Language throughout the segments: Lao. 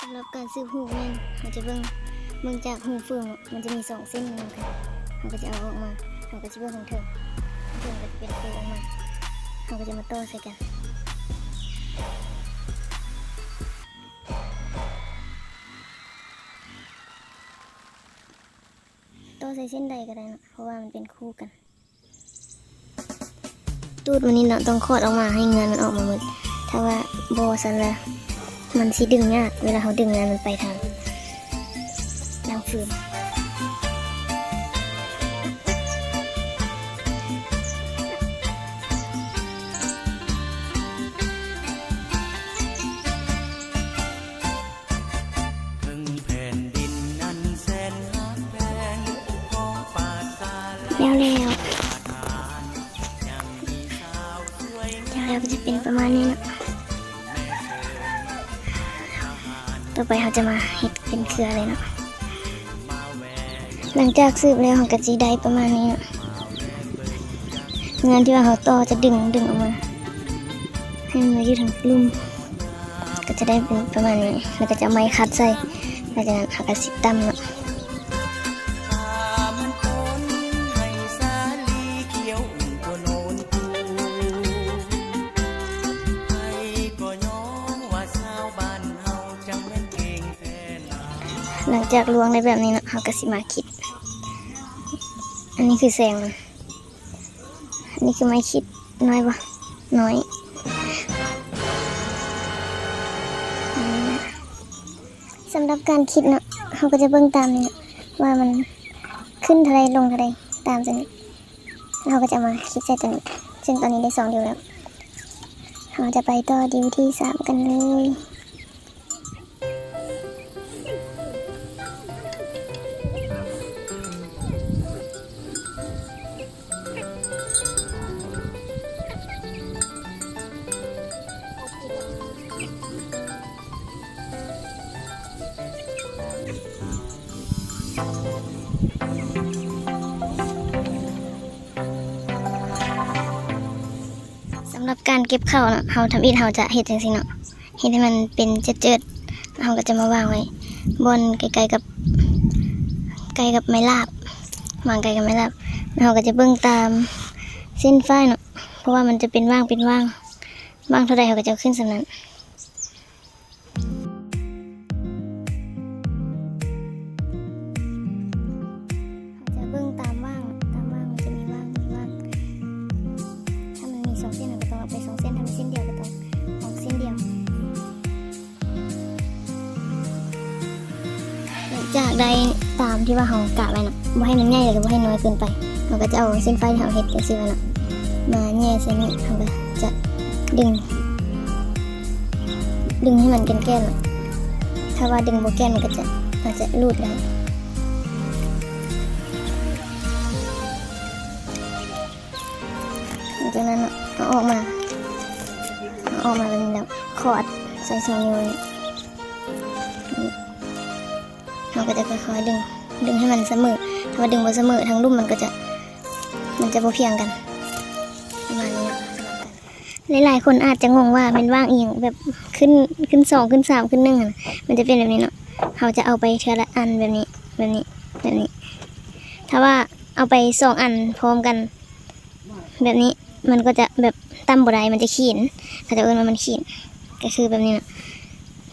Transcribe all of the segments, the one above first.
ສຳລັບການສືບຮູບແມ່ນ ເຮົາຈະເບິ່ງ ເບິ່ງຈາກຮູບເຟີງເນາະ ມັນຈະມີສອງເສັ້ນນຳກັນ ເຮົາກໍຈະເອົາອອກມາ ເຮົາກໍຈະເບິ່ງທາງເທິງ ທາງເທິງກໍຈະເປັນໂຄ້ງອອກມາ ເຮົາກໍຈະມາຕໍ່ໃສ່ກັນ ຕໍ່ໃສ່ເສັ້ນໃດກໍໄດ້ເນາະ ເພາະວ່າມັນເປັນຄູ່ກັນ. ຕູດມັນນີ້ເນາະ ຕ້ອງຂອດອອກມາໃຫ້ເງືອນມັນອອກມາໝົດ ຖ້າວ່າບໍ່ຊັ້ນລະ ມັນຊິດຶງຍາກ ເວລາເຮົາດຶງແລ້ວມັນໄປທາງ ທາງຟືນ. ແລ້ວແລ້ວ ແລ້ວແລ້ວກໍຈະເປັນປະມານນີ້ເນາະ ຕໍ່ໄປເຮົາຈະມາເຮັດເປັນເຄືອເລີຍເນາະ. ຫຼັງຈາກສືບແລ້ວ ເຮົາກໍຊິໄດ້ປະມານນີ້ເນາະ ເງືອນທີ່ວ່າເຮົາຕໍ່ຈະດຶງ ດຶງອອກມາ ໃຫ້ມັນມາຢູ່ທາງລຸ່ມ ກໍຈະໄດ້ເປັນປະມານນີ້ ແລ້ວກໍຈະເອົາໄມ້ຂັດໃສ່ ຫຼັງຈາກນັ້ນເຮົາກໍຊິຕຳເນາະ. ຫຼັງຈາກລວງໄດ້ແບບນີ້ເນາະ ເຮົາກໍຊິມາຂີດ ອັນນີ້ຄືແສງມັນ ອັນນີ້ຄືໄມ້ຂີດ ນ້ອຍບໍ່? ນ້ອຍ. ສຳລັບການຂີດເນາະ ເຮົາກໍຈະເບິ່ງຕາມນີ້ເນາະ ວ່າມັນຂຶ້ນເທົ່າໃດ ລົງເທົ່າໃດ ຕາມຕົວນີ້ ເຮົາກໍຈະມາຂີດໃສ່ຕົວນີ້ ເຊິ່ງຕອນນີ້ໄດ້ສອງດິ້ວແລ້ວ ເຮົາຈະໄປຕໍ່ດິ້ວທີສາມກັນເລີຍ. ສຳລັບການເກັບເຂົ້າເນາະ ເຮົາ ທຳອິດເຮົາຈະເຮັດຈັ່ງຊີ້ເນາະ ເຮັດໃຫ້ມັນເປັນເຈີດໆ ເຮົາກໍຈະມາວາງໄວ້ບ່ອນໃກ້ໆກັບ ໃກ້ກັບໄມ້ລາບ ວາງໃກ້ກັບໄມ້ລາບ ເຮົາກໍຈະເບິ່ງຕາມເສັ້ນຝ້າຍເນາະ ເພາະວ່າມັນຈະເປັນຫວ່າງເປັນຫວ່າງ ຫວ່າງເທົ່າໃດເຮົາກໍຈະເອົາຂຶ້ນສ່ຳນັ້ນ. ເຮົາຈະເບິ່ງຕາມຫວ່າງ ຕາມຫວ່າງມັນຈະມີຫວ່າງ ມີຫວ່າງ ຖ້າມັນມີສອງເສັ້ນເຮົາກໍຕ້ອງເອົາໄປສອງເສັ້ນ ຖ້າມີເສັ້ນດຽວກໍຕ້ອງເອົາເສັ້ນດຽວ. ຫຼັງຈາກໄດ້ຕາມທີ່ວ່າເຮົາກະໄວ້ເນາະ ບໍ່ໃຫ້ມັນໃຫຍ່ ແລ້ວກໍບໍ່ໃຫ້ນ້ອຍເກີນໄປ ເຮົາກໍຈະເອົາເສັ້ນໄຟທີ່ເຮົາເຮັດຈັ່ງຊີ້ໄວ້ເນາະ ມາແຫຍ່ໃສ່ນີ້ ເຮົາກໍຈະດຶງ ດຶງໃຫ້ມັນແກ່ນໆເນາະ ຖ້າວ່າດຶງບໍ່ແກ່ນມັນກໍຈະ ອາດຈະຫຼຸດໄດ້. ຫຼັງຈາກນັ້ນເນາະ ເອົາອອກມາ ເອົາອອກມາແບບນີ້ແລ້ວ ຂອດໃສ່ສອງນິ້ວນີ້ ນີ້ ເຮົາກໍຈະຄ່ອຍໆດຶງ ດຶງໃຫ້ມັນສະເໝີ ຖ້າວ່າດຶງບໍ່ສະເໝີ ທາງລຸ່ມມັນກໍຈະ ມັນຈະບໍ່ພຽງກັນ ປະມານນີ້ເນາະ. ຫຼາຍໆຄົນອາດຈະງົງວ່າແມ່ນຫວ່າງອີ່ຫຍັງ ແບບຂຶ້ນ ຂຶ້ນສອງ ຂຶ້ນສາມ ຂຶ້ນໜຶ່ງຫັ້ນນະ ມັນຈະເປັນແບບນີ້ເນາະ ເຮົາຈະເອົາໄປເທື່ອລະອັນ ແບບນີ້ ແບບນີ້ ແບບນີ້ ຖ້າວ່າເອົາໄປສອງອັນພ້ອມກັນ ແບບນີ້ ມັນກໍຈະແບບຕ່ຳບໍ່ໄດ້ ມັນຈະຂີນ ເຂົາເຈົ້າເອີ້ນວ່າມັນຂີນ ກໍຄືແບບນີ້ເນາະ.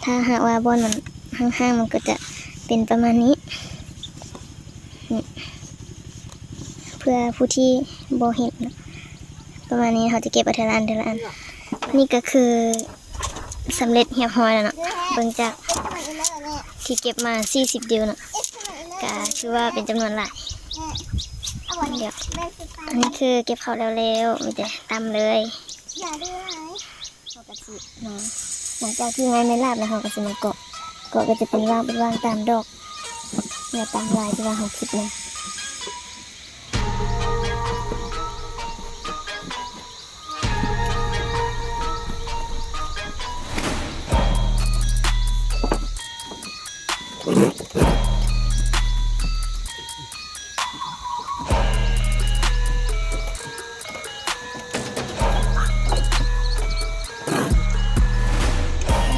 ຖ້າຫາກວ່າບ່ອນມັນຫ່າງໆ ມັນກໍຈະເປັນປະມານນີ້ ນີ້ ເພື່ອຜູ້ທີ່ບໍ່ເຫັນເນາະ ປະມານນີ້ ເຮົາຈະເກັບເອົາເທື່ອລະອັນ ເທື່ອລະອັນ. ນີ້ກໍຄື ສຳເລັດຮຽບຮ້ອຍແລ້ວເນາະ ເບິ່ງຈາກທີ່ເກັບມາສີ່ສິບດິ້ວເນາະ ກະຖືວ່າເປັນຈຳນວນຫຼາຍດຽວ. ອັນນີ້ຄືເກັບເຂົ້າແລ້ວໆ ມີແຕ່ຕຳເລີຍ ເຮົາກະຊິມາ ຫຼັງຈາກທີ່ໄມ້ແມ່ນລາບແລ້ວ ເຮົາກະຊິມາເກາະ ເກາະກໍຈະເປັນຫວ່າງ ເປັນຫວ່າງຕາມດອກ ແລະຕາມລາຍທີ່ວ່າເຮົາຄິດມາ.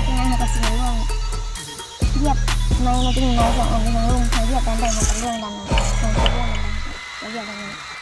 ເຮົາກໍຊິມາລວງ ວຽກໄມ້ມັນຈະມີໄມ້ສອງອັນ ທາງລຸ່ມ ທາງວຽກດ້ານໃດ ເຮົາກໍລວງດ້ານນັ້ນ ທາງວຽກດ້ານໃດ ເຮົາກໍລວງດ້ານນັ້ນ.